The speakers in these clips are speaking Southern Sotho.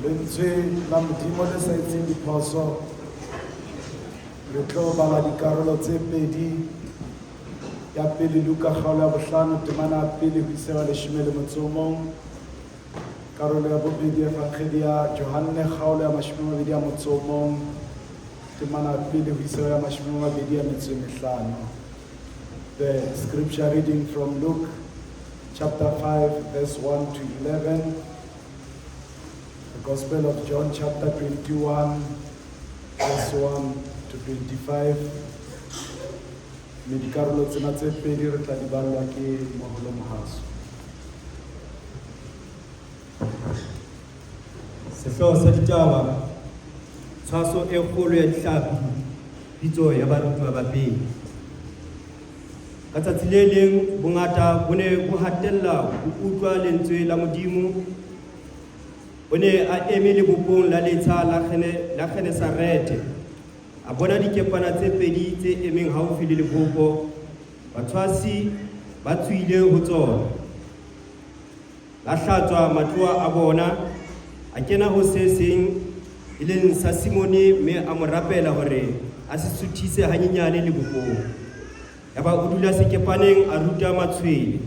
Lentswe la Modimo le sa etseng diphoso re tlo bala dikarolo tse pedi ya pele Luka kgaolo ya bohlano temana ya pele ho isa ya leshome le motso o mong karolo ya bobedi evangeli ya Johanne kgaolo ya mashome a mabedi a motso o mong temana ya pele ho isa ya mashome a mabedi a metso e mehlano. The scripture reading from Luke chapter 5 verse 1 to 11. The Gospel of John chapter 21 verse 1 to 25. Mme dikarolo tsena tse pedi re tla di ballwa ke Moholo Mohaso. Sehlooho sa ditaba, Tshwaso e kgolo ya dihlapi, pitso ya barutuwa ba pele. Ka tsatsi le leng bongata bo ne bo hatella ho utlwa lentswe la Modimo. O ne a eme lebopong la letsha la la Genesarete. A bona dikepana tse pedi tse emeng haufi le lebopo, batshwasi ba tswile ho tsona. Ba hlatswa matloa a bona, a kena ho se seng e leng sa Simone mme a mo rapela hore a se suthise hanyenyane lebopong. Yaba o dula sekepaneng a ruta matshwele.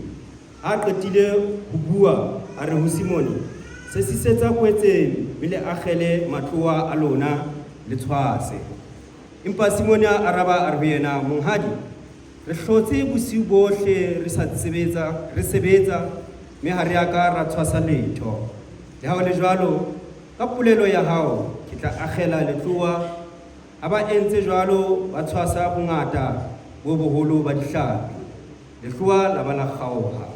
Ha a qetile ho bua, a re ho Simone, Sesisetsa kwetseng mme le akgele matloa a lona, le tshwase. Empa Simone a araba a re ho yena, Monghadi, re hlotse bosiu bohle re sa sebetsa, re sebetsa, mme ha re a ka ra tshwasa letho. Le ha ho le jwalo, ka polelo ya hao ke tla akgela letlowa. Ha ba entse jwalo, ba tshwasa bongata bo boholo ba dihlapi. Lehloa la ba la kgaoha.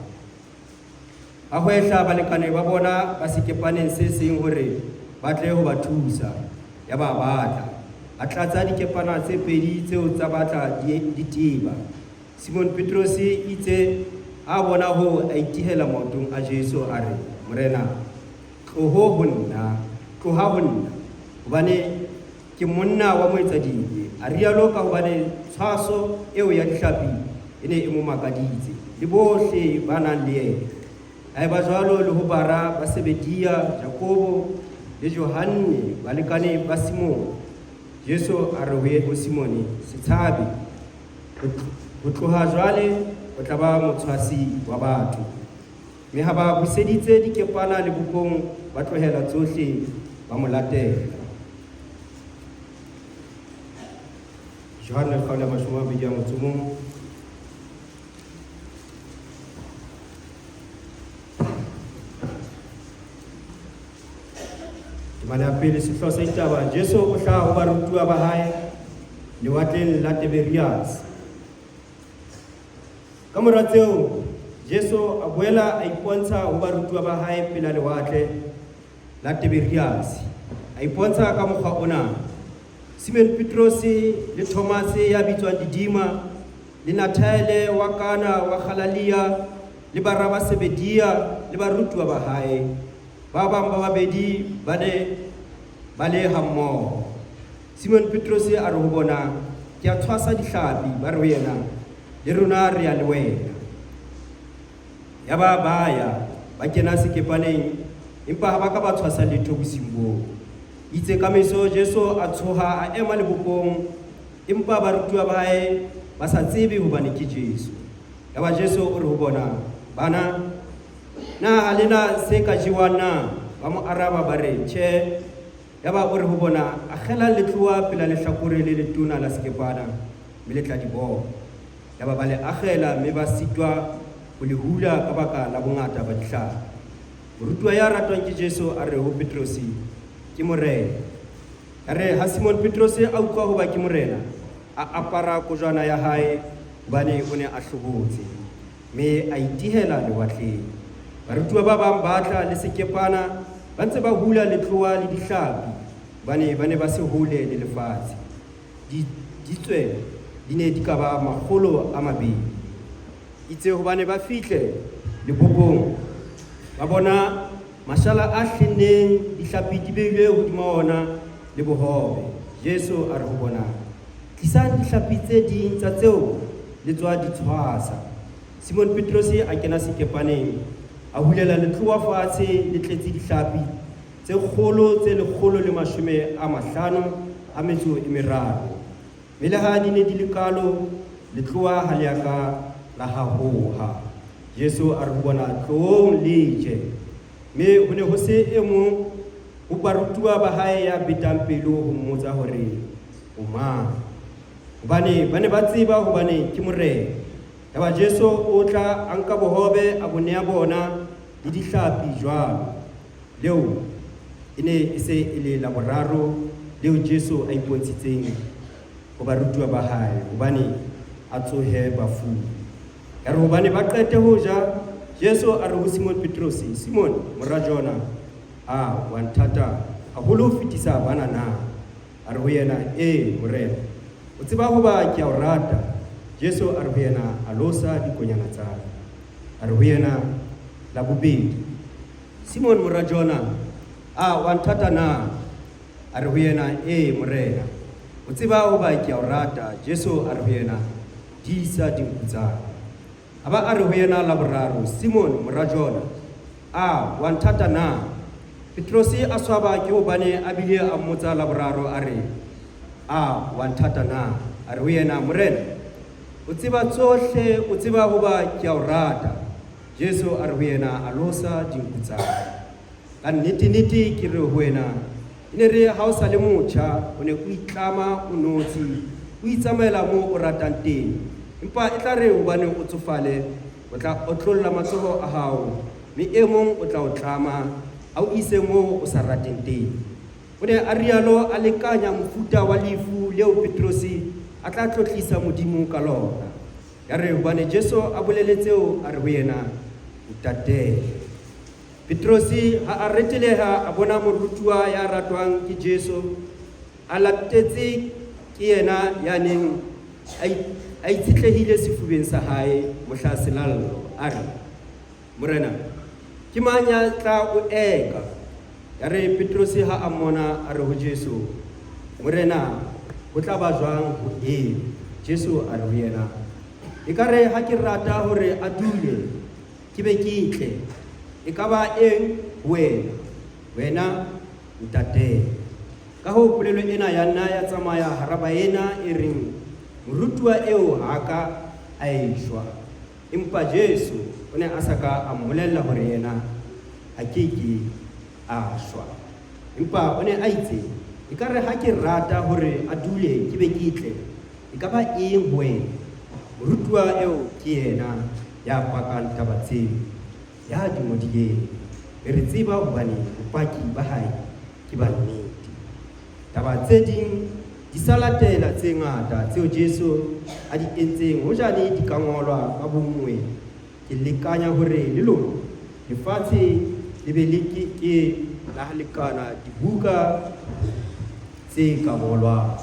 Ba hwehla balekane ba bona ba sekepaneng se seng hore ba tle ho ba thusa. Yaba ba tla, ba tlatsa dikepana tse pedi tseo tsa batla di, di teba. Simone Petrose itse ha a bona hoo a itihela maotong a Jesu a re, Morena, tloho ho nna, tloha ho nna, hobane Ke monna wa moetsadibe. A rialo ka hobane tshwaso eo ya dihlapi e ne e mo makaditse, le bohle ba nang le yena. Ha eba jwalo le ho bara ba Sebedia, Jakobo le Johanne, balekane ba Simone. Jesu a re ho Simone, Se tshabe, ho tloha jwale o tla ba motshwasi wa batho. Mme ha ba buseditse dikepana lebopong, ba tlohela tsohle, ba mo latela. Johanne kgaolo ya 21. Temana ya pele, sehlooho sa ditaba, Jesu o hlaha ho barutuwa ba hae lewatleng la Tiberiase. Ka mora tseo, Jesu a boela a ipontsha ho barutuwa ba hae pela lewatle la Tiberiase. A ipontsha ka mokgwa ona: Simone Petrose le Thomase ya bitswang Didima, le Nathaele wa Kana wa Galalia, le bara ba Sebedia le barutuwa ba hae ba bang ba babedi ba ne ba le hammoho. Simone Petrose a re ho bona, Ke a tshwasa dihlapi. Ba re ho yena, Le rona re ya le wena. Yaba ba ya, ba kena sekepaneng, empa ha ba ka ba tshwasa letho bosiung boo. Itse ka meso Jesu a tshoha a ema lebopong, empa barutuwa ba hae ba sa tsebe hobane ke Jesu. Yaba Jesu o re ho bona, Bana, na ha le na se ka jewang na? Ba mo araba ba re, Tjhe. Yaba o re ho bona, Akgelang letlowa pela lehlakore le letona la sekepana, mme le tla di bona. Yaba ba le akgela, mme ba sitwa ho le hula ka baka la bongata ba dihlapi. Morutuwa ya ratwang ke Jesu a re ho Petrose, Ke Morena. Yare ha Simone Petrose a utlwa hoba ke Morena, a apara kojwana ya hae, hobane o ne a hlobotse, mme a itihela lewatleng. Barutuwa ba bang ba tla le sekepana, ba ntse ba hula letlowa le dihlapi, hobane ba ne ba se hole le lefatshe. Di, ditswe di ne di ka ba 200. Itse hobane ba fihle lebopong, ba bona mashala a hlenneng, dihlapi di beilwe hodima ona, le bohobe. Jesu a re ho bona, Tlisang dihlapi tse ding tsa tseo le tswa di tshwasa. Simone Petrose a kena sekepaneng, a hulela letlowa fatshe le tletse dihlapi. tse kgolo tse 153, mme le ha di ne di le kalo, letlowa ha le a ka la hahoha. Jesu a re ho bona, tloong le je. Mme ho ne ho se e mong ho barutuwa ba hae ya betang pelo ho mmotsa hore o mang, hobane ba ne ba tseba hobane ke Morena. Yaba Jesu o tla a nka bohobe a bo nea bona le dihlapi jwalo. Leo e ne e se e le la boraro leo Jesu a ipontshitseng ho barutuwa ba hae hobane a tsohe bafung. Ya re hobane ba qete ho ja, Jesu a re ho Simon Petrose, Simon, mora Jona, a wa nthata haholo ho fetisa bana na? A re ho yena, ee, Morena, o tseba hoba ke a o rata. Jesu a re ho yena, alosa dikonyana tsa ka. A re ho yena la bobedi, Simon, mora Jona, a wa nthata na? A re ho yena, ee, Morena, o tseba hoba ke a o rata. Jesu a re ho yena, disa dinku tsa ka. A ba a re ho yena la boraro, Simon, mora Jona, a wa nthata na? Petrose a swaba ke hobane a bile a mmotsa la boraro a re, a wa nthata na? A re ho yena, Morena, o tseba tsohle, o tseba hoba ke a o rata. Jesu a re ho yena, alosa dinku tsa ka. Ka nnete-nnete ke re ho wena, e ne re ha o sa le motjha, o ne o itlama o notshi, o itsamaela moo o ratang teng. Empa e tla re hobane o tsofale, o tla otlolla matsoho a hao, mme e mong o tla o tlama, a o ise moo o sa rateng teng. O ne a rialo a lekanya mofuta wa lefu leo Petrose a tla tlotlisa Modimo ka lona. Ya re hobane Jesu a bolele tseo, a re ho yena, ntatele. Petrose ha a reteleha a bona morutuwa ya ratwang ke Jesu a latetse ke yena ya neng a itshetlehile sefubeng sa hae mohla selallo, a re, Morena, ke mang ya tla o eka? Ya re Petrose ha a mmona a re ho Jesu, Morena, ho tla ba jwang ho eo? Jesu a re ho yena, ekare ha ke rata hore a dule, ke be ke tle, e ka ba eng ho wena? Wena ntatele. Ka hoo polelo ena ya nna ya tsamaya hara baena e reng, morutuwa eo ha a ka a eshwa. Empa Jesu o ne a sa ka a mmolella hore yena a ke ke a shwa. Empa o ne a itse, ekare ha ke rata hore a dule ke be ke tle, e ka ba eng ho wena? Morutuwa eo ke yena ya pakang taba tseo, ya di ngodileng, mme re tseba hobane bopaki ba hae ke ba nnete. Taba tse ding di sa latela tse ngata tseo Jesu a di entseng, hojane di ka ngolwa ka bonngwe, ke lekanya hore le lona lefatshe le be le ke ke la lekana dibuka tse ka ngolwang.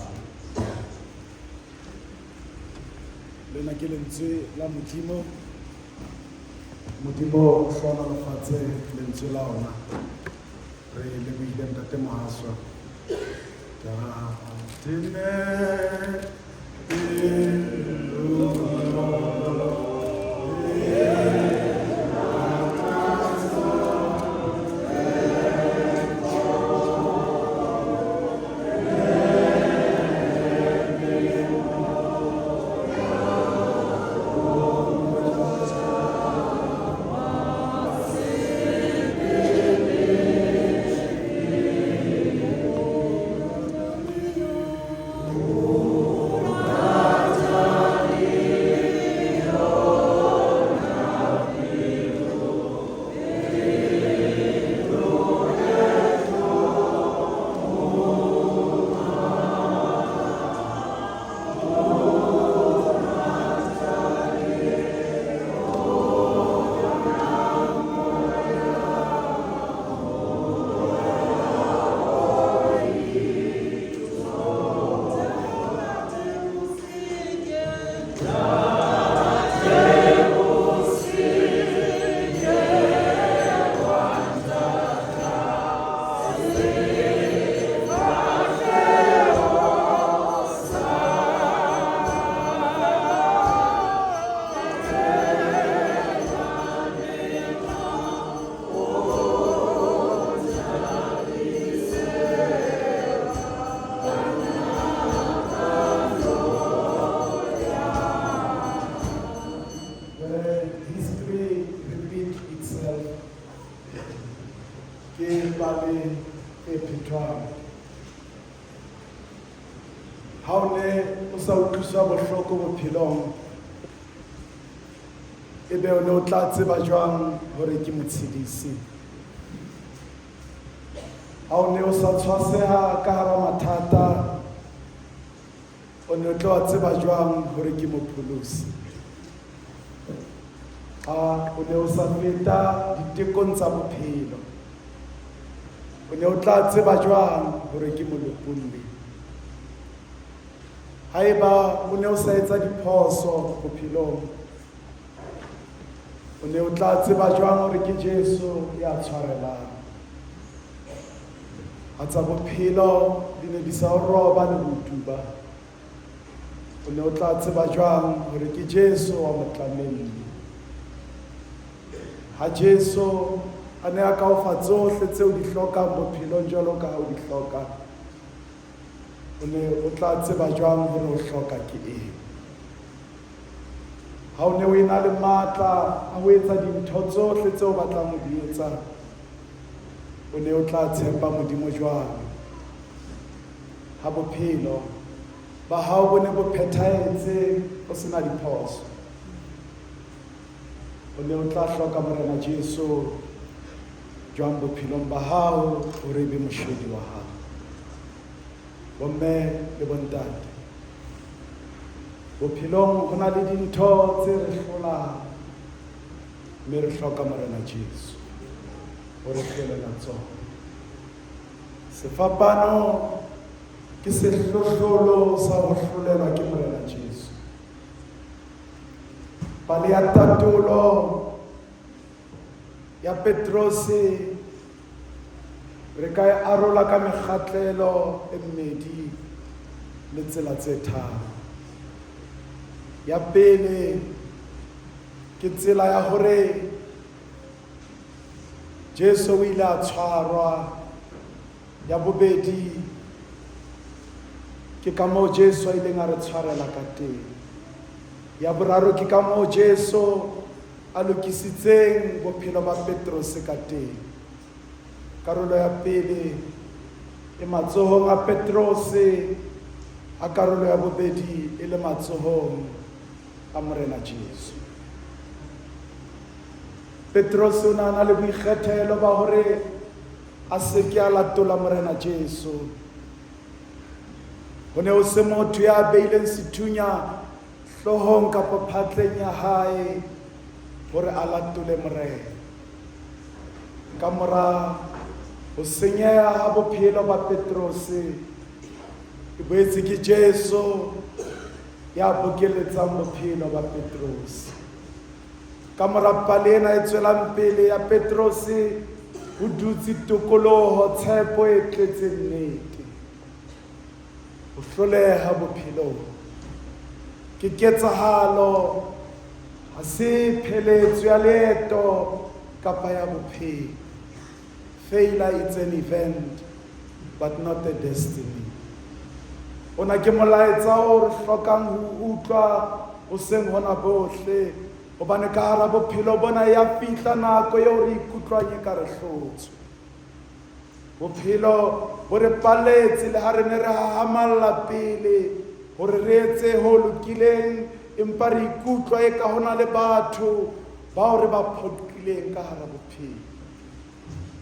Lena ke lentswe la Modimo. Modimo o hlohonolofatse lentswe la ona. Re lebohile Ntate Mohaswa. Ke pale e phethwang. Ha o ne o sa utlwiswa bohloko bophelong, ebe o ne o tla tseba jwang hore ke motshedisi? Ha o ne o sa tshwaseha ka hara mathata, o ne o tlo tseba jwang hore ke mopholosi? Ha o ne o sa feta ditekong tsa bophelo, o ne o tla tseba jwang hore ke molopolli? Haeba o ne o sa etsa diphoso bophelong, o ne o tla tseba jwang hore ke Jesu ya tshwarelang? Ha tsa bophelo di ne di sa o roba le ho tuba, o ne o tla tseba jwang hore ke Jesu wa motlamelli? Ha Jesu a ne a ka o fa tsohle tseo di hlokang bophelong jwalo ka ha o di hloka, o ne o tla tseba jwang hore o hloka ke eng? Ha o ne o ena le matla a ho etsa dintho tsohle tseo o batlang ho di etsa, o ne o tla tshepa Modimo jwang? Ha bophelo ba hao bo ne bo phethahetse o se na diphoso, o ne o tla hloka Morena Jesu jwang bophelong ba hao hore e be moshwedi wa hao? Bomme le bontate, bophelong ho na le dintho tse re hlolang, mme re hloka Morena Jesu ho re hlolela tsona. Sefapano ke sehlohlolo sa ho hlolelwa ke Morena Jesu. Pale ya tatolo ya Petrose re ka e arola ka mekgatlelo e mmedi le tsela tse tharo. Ya pele ke tsela ya hore Jesu o ile a tshwarwa. Ya bobedi ke ka moo Jesu a ileng a re tshwarela ka teng. Ya boraro ke ka moo Jesu a lokisitseng bophelo ba Petrose ka teng. Karolo ya pele e matsohong a Petrose, ha karolo ya bobedi e le matsohong a Morena Jesu. Petrose o ne a na le boikgethelo ba hore a se ke a latola Morena Jesu. Ho ne ho se motho ya beileng sethunya hloohong kapa phatleng ya hae hore a latole Morena. Ka mora ho senyeha ha bophelo ba Petrose, e boetse ke Jesu ya bokeletsang bophelo ba Petrose. Ka mora pale ena e tswelang pele ya Petrose, ho dutse tokoloho, tshepo e tletseng nnete. Ho hloleha bophelong ke ketsahalo, ha se pheletso ya leeto kapa ya bophelo. Failure it's an event but not a destiny. Ona ke molaetsa o re hlokang ho utlwa hoseng hona bohle, hobane ka hara bophelo bona ya fihla nako eo re ikutlwang e ka re hlotswe. Bophelo bo re paletse le ha re ne re hahamalla pele hore re etse ho lokileng, empa re ikutlwa eka ho na le batho bao re ba phoqileng ka hara bophelo,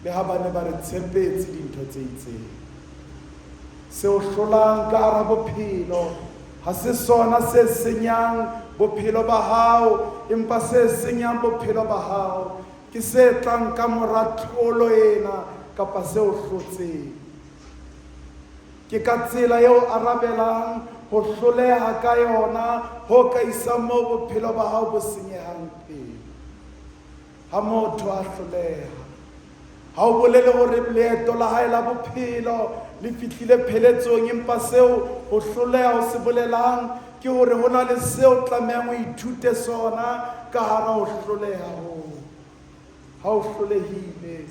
le ha ba ne ba re tshepetse dintho tse itseng. Seo hlolang ka hara bophelo ha se sona se senyang bophelo ba hao, empa se senyang bophelo ba hao ke se tlang ka mora tlholo ena kapa se o hlotseng. Ke ka tsela eo arabelang ho hloleha ka yona ho ka isang moo bophelo ba hao bo senyehang teng. Ha motho a hloleha, ha o bolele hore leeto la hae la bophelo le fihlile pheletsong, empa seo ho hloleha ho se bolelang ke hore ho na le seo tlamehang o ithute sona ka hara ho hloleha hoo. Ha o hlolehile,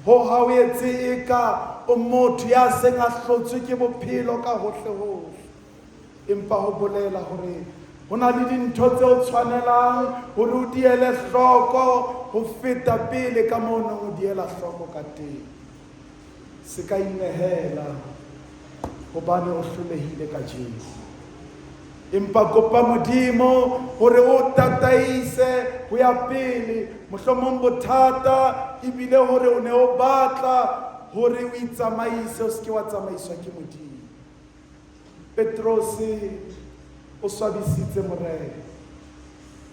ho ha o etse eka o motho ya seng a hlotswe ke bophelo ka hohle-hohle, empa ho bolela hore Ho na le dintho tse o tshwanelang hore o di ele hloko ho feta pele ka moo o neng o di ela hloko ka teng. Se ka inehela hobane o hlolehile kajeno. Empa kopa Modimo hore o tataise ho ya pele. Mohlomong bothata ebile hore o ne o batla hore o itsamaise, o se ke wa tsamaiswa ke Modimo. Petrose o swabisitse Morena.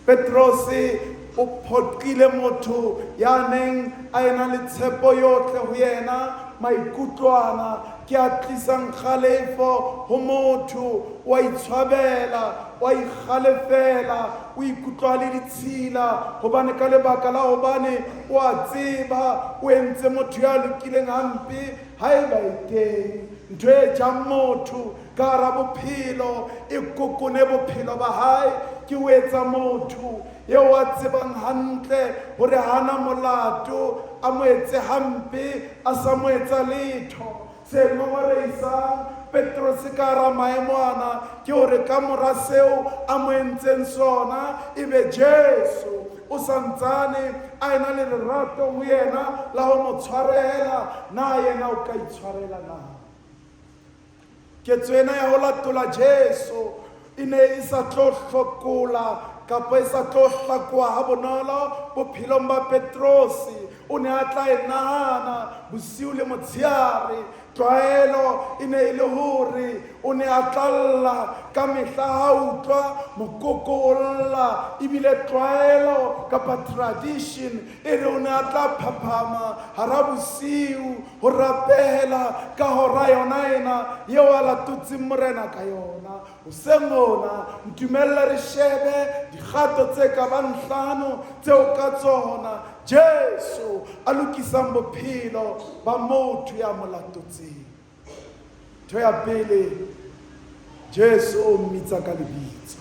Petrose o phoqile motho ya neng a ena le tshepo yohle ho yena. Maikutlwana ke a tlisang kgalefo ho motho, o a itshwabela, o a ikgalefela, o ikutlwa le ditshila hobane ka lebaka la hobane o a tseba o entse motho ya lokileng hampe. Haeba e teng ntho e jang motho ka hara bophelo, e kokone bophelo ba hae, ke ho etsa motho eo a tsebang hantle hore ha ana molato, a mo etse hampe a sa mo etsa letho. Se ngongorehisang Petrose ka hara maemo ana ke hore ka mora seo a mo entseng sona, ebe Jesu o sa ntsane a ena le lerato ho yena la ho mo tshwarela. Na yena o ka itshwarela na? Ketso ena ya ho latola Jesu e ne e sa tlo hlokola kapa e sa tlo hlakoha ha bonolo bophelong ba Petrose. O ne a tla e nahana bosiu le motshehare. Tlwaelo e ne e le hore o ne a tla lla ka mehla ha a utlwa mokoko o lla, ebile tlwaelo kapa tradition e re o ne a tla phaphama hara bosiu ho rapela ka hora yona ena eo a latotseng Morena ka yona. Hoseng hona, ntumelle re shebe dikgato tse ka bang hlano tseo ka tsona Jesu a lokisang bophelo ba motho ya mo latotseng. Ntho ya pele, Jesu o mmitsa ka lebitso.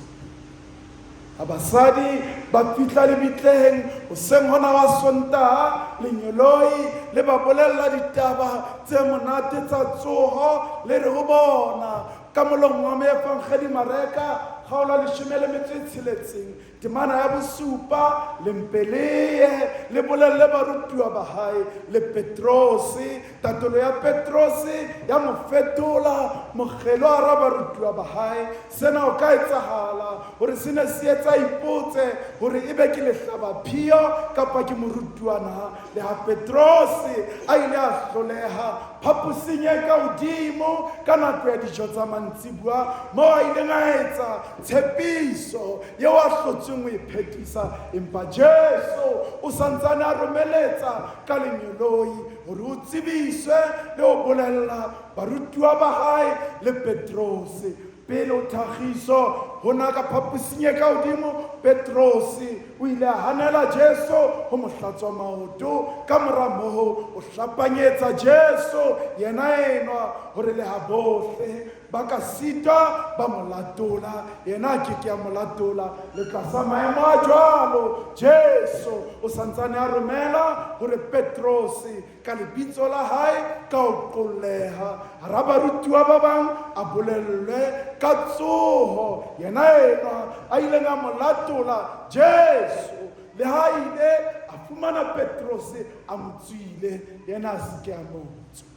Ha basadi ba fihla lebitleng hoseng hona wa Sontaha, lengeloi le ba bolella ditaba tse monate tsa tsoho, le re ho bona ka molomo wa moefangedi Mareka, kgaolo ya 16, temana ya bosupa, le mpe le ye le bolelle barutuwa ba hae le Petrose. Tatolo ya Petrose ya mo fetola mokgelo hara barutuwa ba hae. Sena o ka etsahala hore se ne se etsa ipotse hore ebe ke lehlabaphiyo kapa ke morutuwa na. Le ha Petrose a ile a hloleha phaposing e ka hodimo ka nako ya dijo tsa mantsibua, moo a ileng a etsa tshepiso eo a hlotsweng ho e phethisa, empa Jesu o sa ntsane a romeletsa ka lengeloi hore o tsebiswe le ho bolella barutuwa ba hae le Petrose. Pele ho thakgiso hona ka phaposing e ka hodimo, Petrose o ile a hanela Jesu ho mo hlatswa maoto. Ka mora moo o hlapanyetsa Jesu yena enwa hore leha bohle ba ka sitwa ba mo latola, yena a ke ke a mo latola. Le tlasa maemo a jwalo, Jesu o sa ntsane a romela hore Petrose ka lebitso la hae ka ho qolleha hara barutuwa ba bang a bolellwe ka tsoho yena enwa a ileng a mo latola Jesu. Le ha a ile a fumana Petrose a mo tswile, yena a se ke a mo tswa.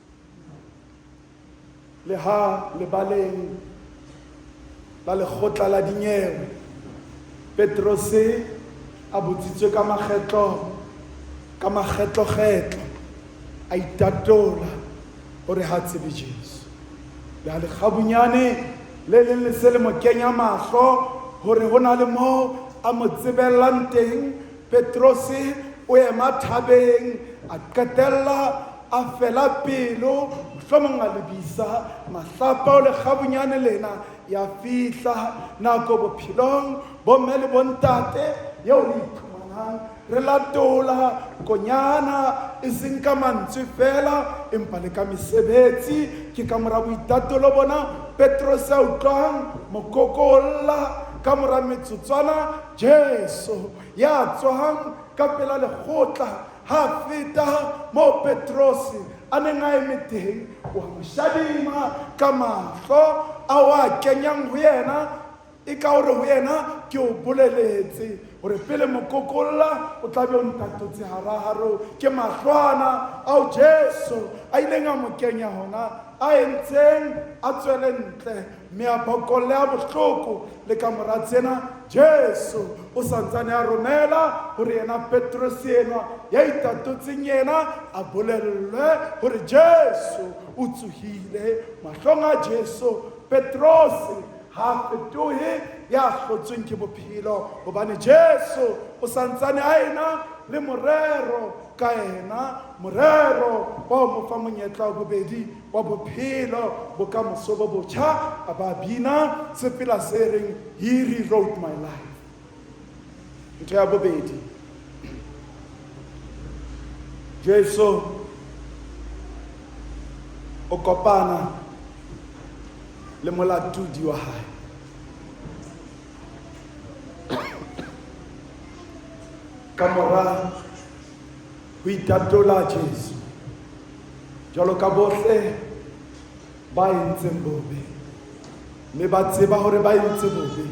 Le ha lebaleng la lekgotla la dinyewe Petrose a botsitswe ka makgetlo ka makgetlokgetlo, a itatola hore ha tsebe Jesu. Le ha lekgabunyane le leng le se le mo kenya mahlo hore ho na le moo a mo tsebellang teng, Petrose o ema thabeng, a qetella a fela pelo, mohlomong a lebisa mahlapa o lekgabunyane lena. Ya fihla nako bophelong bomme le bontate eo re iphumanang re latola konyana, e seng ka mantswe feela empa le ka mesebetsi. Ke ka mora boitatolo bona Petrose a utlwang mokoko o lla. Ka mora metsotswana Jesu ya tswang ka pela lekgotla ha feta moo Petrose a neng a eme teng, wa mo shadima ka mahlo ao a kenyang ho yena. E ka hore ho yena ke o boleletse hore pele mokokolla o tla be o ntatotse hararo. Ke mahlwana ao Jesu a ileng a mo kenya hona a entseng a tswele ntle mme a bokolle a bohloko. Le ka mora tsena Jesu o santsane a romela hore yena Petrose enwa ya itatotseng yena a bolellwe hore Jesu o tsohile. Mahlong a Jesu Petrose ha a fetohe ya hlotsweng ke bophelo, hobane Jesu o santsane a ena le morero ka yena, morero wa ho mo fa monyetla wa bobedi wa bophelo, bokamoso bo botjha. A ba bina sefela se reng He Rewrote My Life. Ntho ya bobedi, Jesu o kopana le molatodi wa hae. Ka mora ho itatola Jesu jwalo ka bohle ba entseng bobe, mme ba tseba hore ba entse bobe,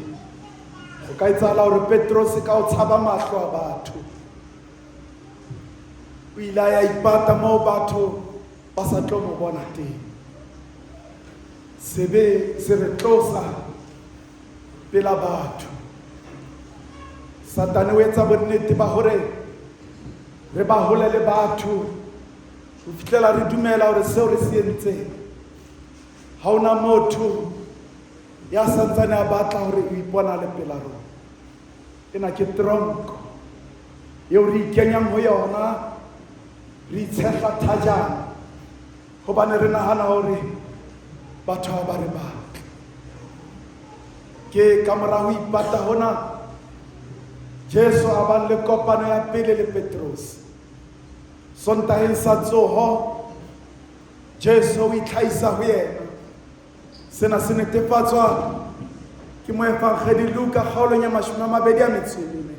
go ka etsahala hore Petrose ka ho tshaba mahlo a batho o ile a ya ipata moo batho ba sa tlo mo bona teng. Sebe se re tlosa pela batho. Satane o etsa bonnete ba hore re ba hole le batho ho fihlela re dumela hore seo re se entseng ha ona motho ya santsane a batla hore o ipona le pela rona. Ena ke tronko eo re ikenyang ho yona, re itshehla thajana hobane re nahana hore batho ha ba re batle. Ke ka mora ho ipata hona Jesu a bang le kopano ya pele le Petrose. Sontaheng sa tsoho Jesu o itlhahisa ho yena. Sena se netefatswa ke moefangedi Luka kgaolong ya 24,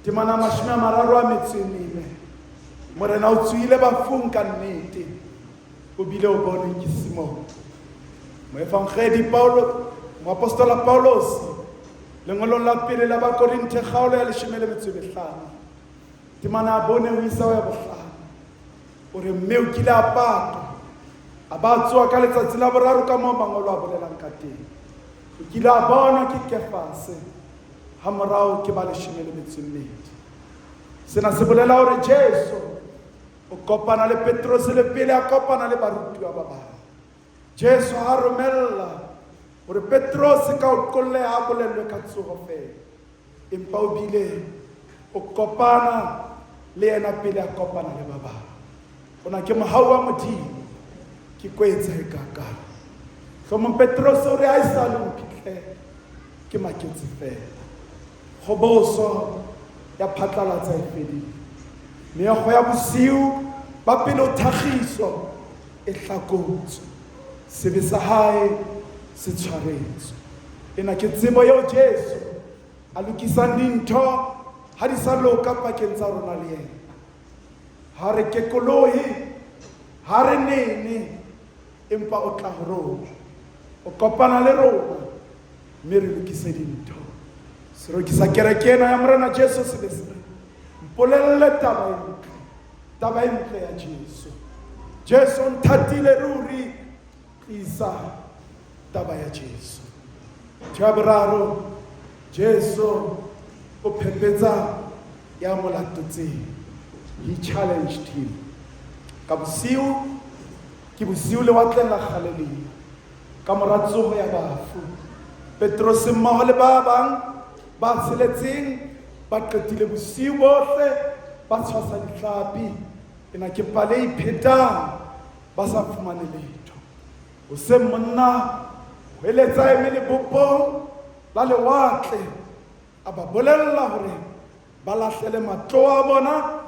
temana 34. Morena o tsohile bafung ka nnete, o bile o bonwe ke Simone. Moefangedi Paulo, moapostola Paulos, lengolong la pele la Bakorinthe kgaolo ya 15, temana ya 4 ho isa ho ya 5, o re mme o kile a patwa, a ba tsoha ka letsatsi la boraro ka moo mangolo a bolelang ka teng. O kile a bonwa ke Kefase, hamorao ke ba 12. Sena se bolela hore Jesu o kopana le Petrose le pele a kopana le barutuwa ba bang. Jesu ha romella hore Petrose ka ho qolleha a bolellwe ka tsoho feela, empa o bile o kopana le yena pele a kopana le ba bang. Ona ke mohau wa Modimo, ke kwetse e kakang. Hlomong Petrose o re ha e sa le mphihlele, ke maketse feela. Kgoboso ya phatlalatsa e fedile. Meokgo ya bosiu ba pele ho thakgiso e hlakotswe. Sebe sa hae se tshwaretswe. Ena ke tsebo eo Jesu a lokisang dintho ha di sa loka pakeng tsa rona le yena. Ha re kekolohe, ha re nene, empa o tla ho rona. O kopana le rona mme re lokise dintho. Seroki sa kereke ena ya Morena Jesu se be se re, mpolelle taba e ntle, taba e ntle ya Jesu. Jesu o nthatile ruri, tlisa taba ya Jesu. Ntho ya boraro, Jesu o phepetsa ya mo latotseng. He challenged him. Ka bosiu, ke bosiu lewatleng la Galilea, ka mora tsoho ya bafu, Petrose mmoho le ba bang ba tsheletseng ba qetile bosiu bohle ba tshwasa dihlapi. Ena ke pale e iphetang, ba sa fumane letho. Hoseng monna hweletsa eme lebopong la lewatle, a ba bolella hore ba lahlele matloa a bona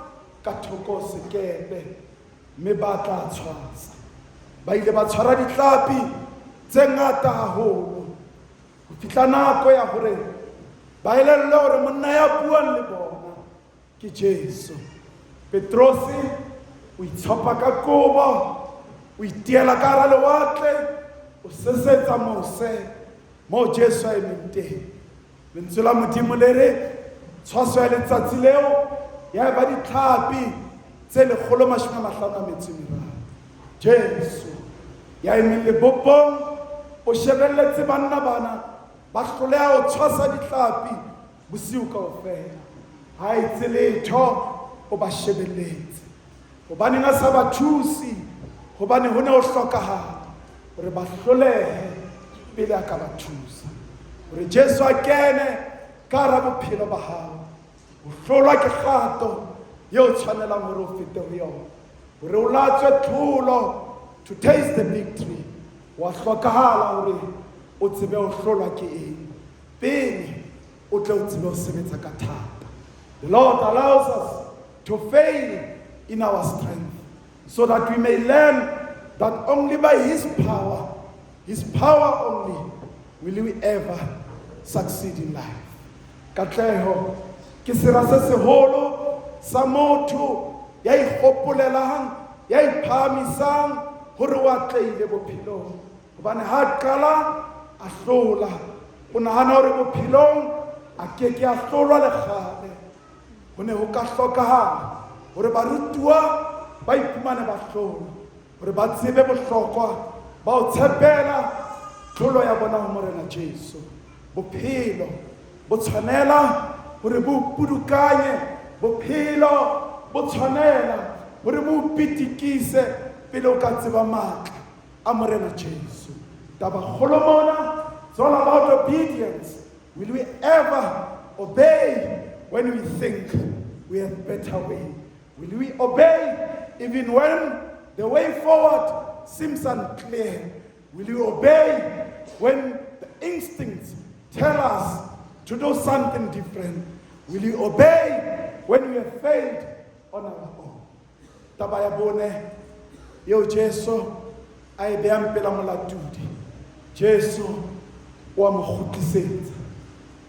ka thoko sekepe mme ba tla tshwasa. Ba ile ba tshwara dihlapi tse ngata haholo ho fihla nako ya hore ba elellwe hore monna ya buang le bona ke Jesu. Petrose o itshopa ka kobo, o itiela ka hara lewatle, o sesetsa mose. Moo Jesu a emeng teng. Lentswe la Modimo le re tshwaso ya letsatsi leo ya eba ditlhapi tse 153. Jesu ya emeng lebopong o shebelletse banna bana ba hloleha ho tshwasa ditlhapi bosiu kaofela. Ha a etse letho, o ba shebelletse. Hobaneng a sa ba thuse? Hobane ho ne ho hlokahala hore ba hlolehe pele a ka ba thusa. Hore Jesu a kene ka hara bophelo ba hao, ho hlolwa ke kgato eo tshwanelang hore o fete ho yona. Hore o latswe tlholo, to taste the victory, wa hlokahala hore o tsebe ho hlolwa ke eng pele o tle o tsebe ho sebetsa ka thata. The Lord allows us to fail in our strength so that we may learn that only by his power, his power only, will we ever succeed in life. Katleho ke sera se seholo sa motho ya ikgopolelang, ya iphahamisang hore o atlehile bophelong. Hobane ha a qala a hlola, o nahana hore bophelong a ke ke a hlolwa le kgale. Ho ne ho ka hlokahala hore barutuwa ba iphumane ba hlolwa, hore ba tsebe bohlokwa ba ho tshepela tlholo ya bona ho Morena Jesu. Bophelo bo tshwanela hore bo pudukanye, bophelo bo tshwanela hore bo pitikise pele o ka tseba matla a Morena Jesu. Taba kgolo mona, it's all about obedience. Will we ever obey when we think we have better way? Will we obey even when the way forward seems unclear? Will we obey when the instincts tell us to do something different? Will we obey when we have failed on our own? Taba ya bone eo Jesu a e behang pela molatodi, Jesu o a mo kgutlisetsa.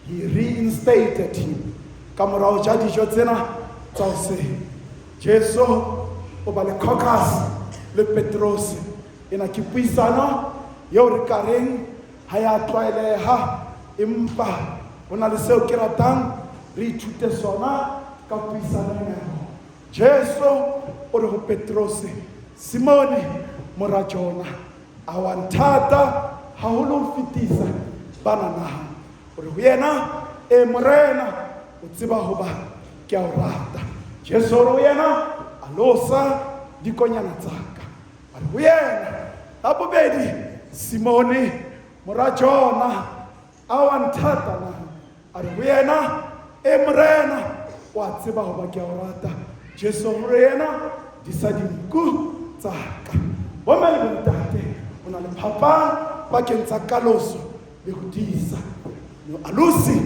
He reinstated him. Ka mora ho ja dijo tsena tsa hoseng, Jesu o ba le caucus le Petrose. Ena ke puisano eo re ka reng ha ya tlwaeleha, empa ho na le seo ke ratang re ithute sona ka puisano ena ya bona. Jesu o re ho Petrose, Simone mora Jona, a wa nthata haholo ho fetisa bana na? O re ho yena, E Morena, o tseba hoba ke a o rata. Jesu o re ho yena, Alosa dikonyana tsa ka. A re ho yena la bobedi, Simone mora Jona, A wa nthata na? A re ho yena, E Morena, o a tseba hoba ke a o rata. Jesu o re yena, Disa dinku tsa ka. Bomme le bontate, ho na le phapang pakeng tsa kaloso le ho disa. Moalosi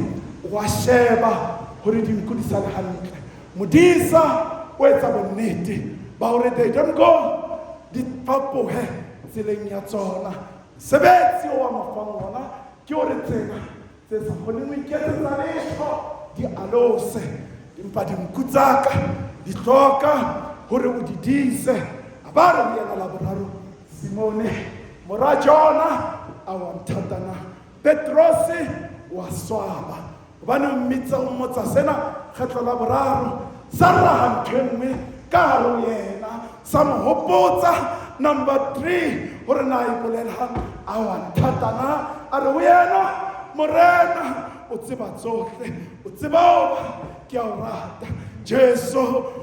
o a sheba hore dinku di sale hantle. Modisa o etsa bonnete ba hore they don't go, di fapohe tseleng ya tsona. Mosebetsi o a mo fang wona ke hore tsena tse sa kgoneng ho iketsetsa letho di alose, empa dinku tsa ka di hloka hore o di dise. A ba re ho yena la boraro, Simone mora Jona, a wa nthata na? Petrose o a swaba hobane o mmitsa, o mmotsa sena kgetlo la boraro. Sa raha ntho e nngwe ka hare ho yena, sa mo hopotsa number 3 hore na e bolelang, a wa nthata na? A re ho yena, Morena, o tseba tsohle, o tseba hoba ke a o rata. Jesu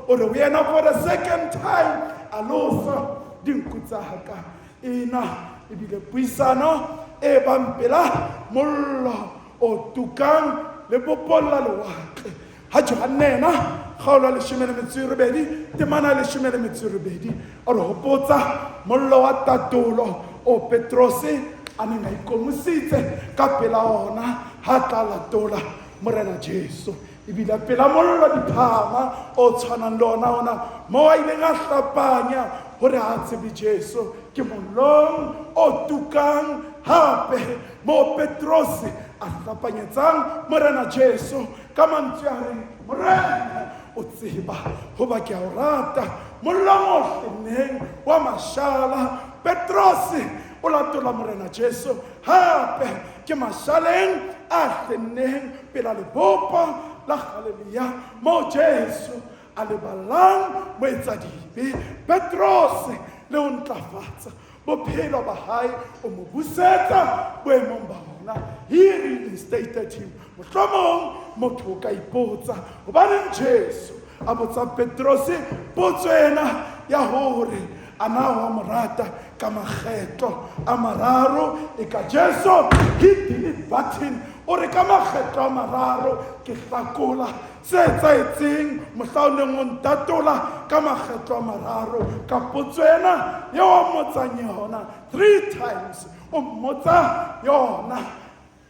o re ho yena for the second time, alosa dinku tsa ka. Ena ebile puisano e bang pela mollo o tukang lebopong la lewatle. Ha Johanne yena kgaolo ya 18, temana ya 18, o re hopotsa mollo wa tatolo o Petrose a neng a ikomositse ka pela ona ha tla latola Morena Jesu. Ebile pela mollo diphama o tshwanang le ona ona moo a ileng a hlapanya hore ha a tsebe Jesu, ke mollong o tukang hape moo Petrose a hlapanyetsang Morena Jesu ka mantswe a reng, Morena, o tseba hoba ke a o rata. Mollong o hlenneng wa mashala, Petrose o latola Morena Jesu hape. Ke mashaleng a hlenneng pela lebopo la Galilea moo Jesu a lebalang moetsadibe Petrose le ho ntlafatsa bophelo ba hae, o mo busetsa boemong ba ona. He reinstated him. Mohlomong motho o ka ipotsa hobaneng Jesu a botsa Petrose potso ena ya hore a na wa mo rata ka makgetlo a mararo. E ka Jesu he delete button, o re ka makgetlo a mararo ke hlakola se etsahetseng mohla o neng o ntatola ka makgetlo a mararo. Ka potso ena eo a mmotsang yona three times, o mmotsa yona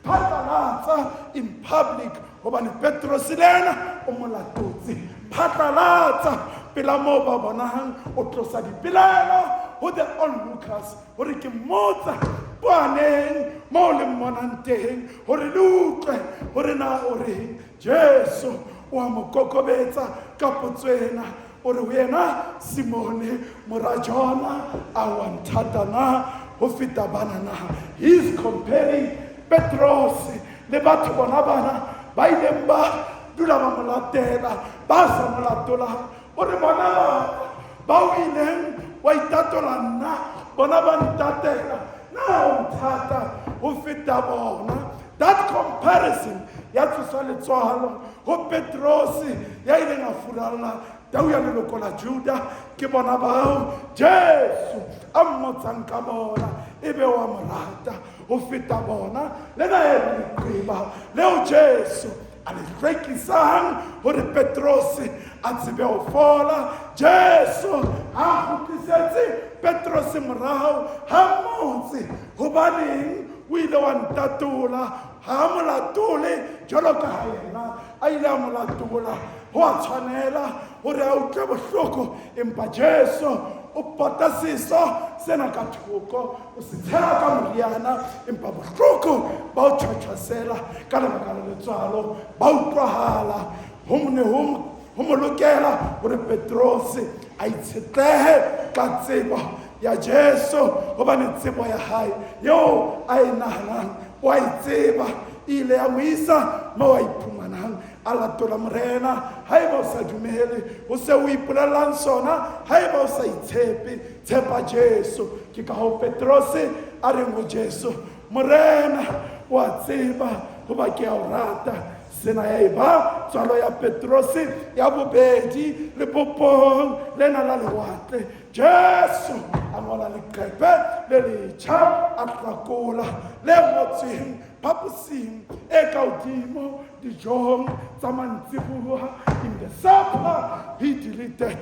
phatlalatsa in public, hobane Petrose le ena o mo latotse phatlalatsa pela moo ba bonang. O tlosa dipelaelo ho the onlookers hore ke mmotsa poaneng moo le mmonang teng, hore le utlwe hore na o reng. Jesu o a mo kokobetsa ka potso ena, o re ho yena, Simone mora Jona, a wa nthata na ho feta bana na? He is comparing Petrose le batho bona bana ba ileng ba dula ba mo latela, ba sa mo latolang. O re bona bana ba o ileng wa itatola nna, bona ba ntatela, na o nthata ho feta bona? That comparison ya tsosa letswalo ho Petrose ya ileng a furalla tau ya leloko la Juda. Ke bona bao Jesu a mmotsang ka bona, ebe wa mo rata ho feta bona? Lena e ba leqeba leo Jesu a le hlwekisang hore Petrose a tsebe ho fola. Jesu ha kgutlisetse Petrose morao, ha mmotse hobaneng o ile wa ntatola, ha mo latole jwalo ka ha yena a ile a mo latola. Ho a tshwanela hore a utlwe bohloko, empa Jesu o pota seso sena ka thoko, o se tshela ka moriana, empa bohloko ba o tjhwatjhwasela ka lebaka la letswalo ba utlwahala. Ho ne ho mo lokela hore Petrose a itshetlehe ka tsebo ya Jesu, hobane tsebo ya hae eo a e nahanang o a e tseba e ile ya mo isa moo a iphumanang a latola Morena. Haeba o sa dumele ho se o ipolellang sona, haeba o sa itshepe, tshepa Jesu. Ke ka hoo Petrose a reng ho Jesu, Morena, o a tseba hoba ke a o rata. Sena ya eba tswalo ya Petrose ya bobedi lebopong lena la lewatle. Jesu a ngola leqepe le letjha, a hlakola le ngotsweng phaposing e ka hodimo dijong tsa mantsiboa. In the supper he deleted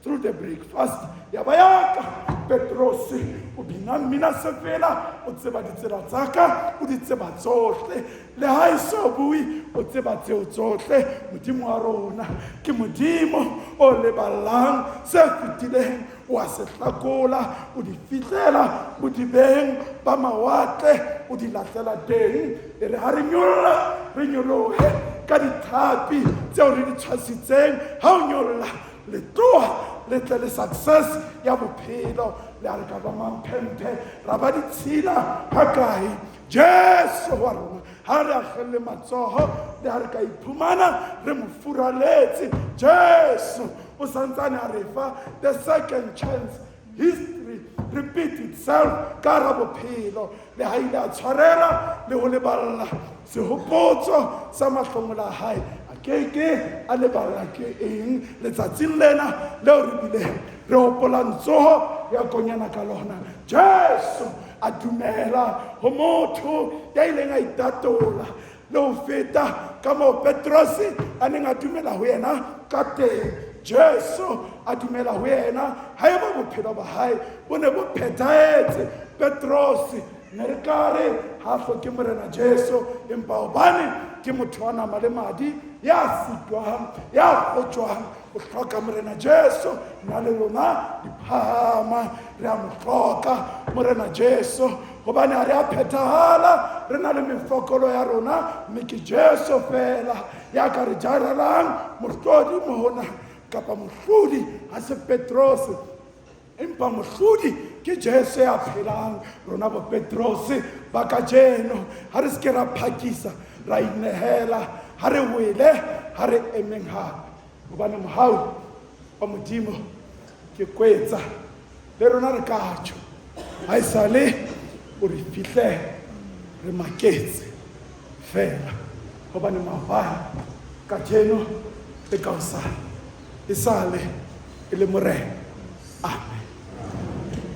through the breakfast. Ya ba yaka Petrose o bina mmina sefela, o tseba ditsela tsa ka, o di tseba tsohle, le ha e so bue, o tseba tseo tsohle. Modimo wa rona ke Modimo o leballang se fetileng, o a se hlakola, o di fihlela bodibeng ba mawatle, o di lahlela teng. E re ha re nyolla, re nyolohe ka ditlhapi tseo re di tshwasitseng. Ha o nyolla le tloha le tle le success ya bophelo, le a re ka ba mamphemphe, ra ba ditshila hakae, Jesu wa rona ha re akgelle matsoho. Le ha re ka iphumana re mo furaletse, Jesu o santsane a re fa the second chance. History repeat itself ka hara bophelo. Le ha ile a tshwarela le ho leballa sehopotso sa mahlomola a hae, a keke a leballa ke eng letsatsing lena leo re bileng re hopolang tsoho ya konyana ka lona? Jesu a dumela ho motho ya ileng a itatola le ho feta ka moo Petrose a neng a dumela ho yena ka teng. Jesu a dumela ho yena. Haeba bophelo ba hae bo ne bo phethahetse, Petrose ne re ka re ha hloke Morena Jesu, empa hobane ke motho wa nama le madi, ya sitwang, ya kgotjwang, o hloka Morena Jesu. Nna le lona diphahama re a mo hloka Morena Jesu, hobane ha re a phethahala, re na le mefokolo ya rona, mme ke Jesu fela ya ka re jarelang mohlodi mona. Kapa mohlodi ha se Petrose, empa mohlodi Ke Jesu ya phelang. Rona bo Petrose ba kajeno, ha re se ke ra phakisa ra inehela, ha re wele, ha re emeng hape, hobane mohau wa Modimo ke kwetsa le rona re ka tjho ha esale o re fihle re maketse fela, hobane maobane, kajeno le kaosane e sale e le Morena.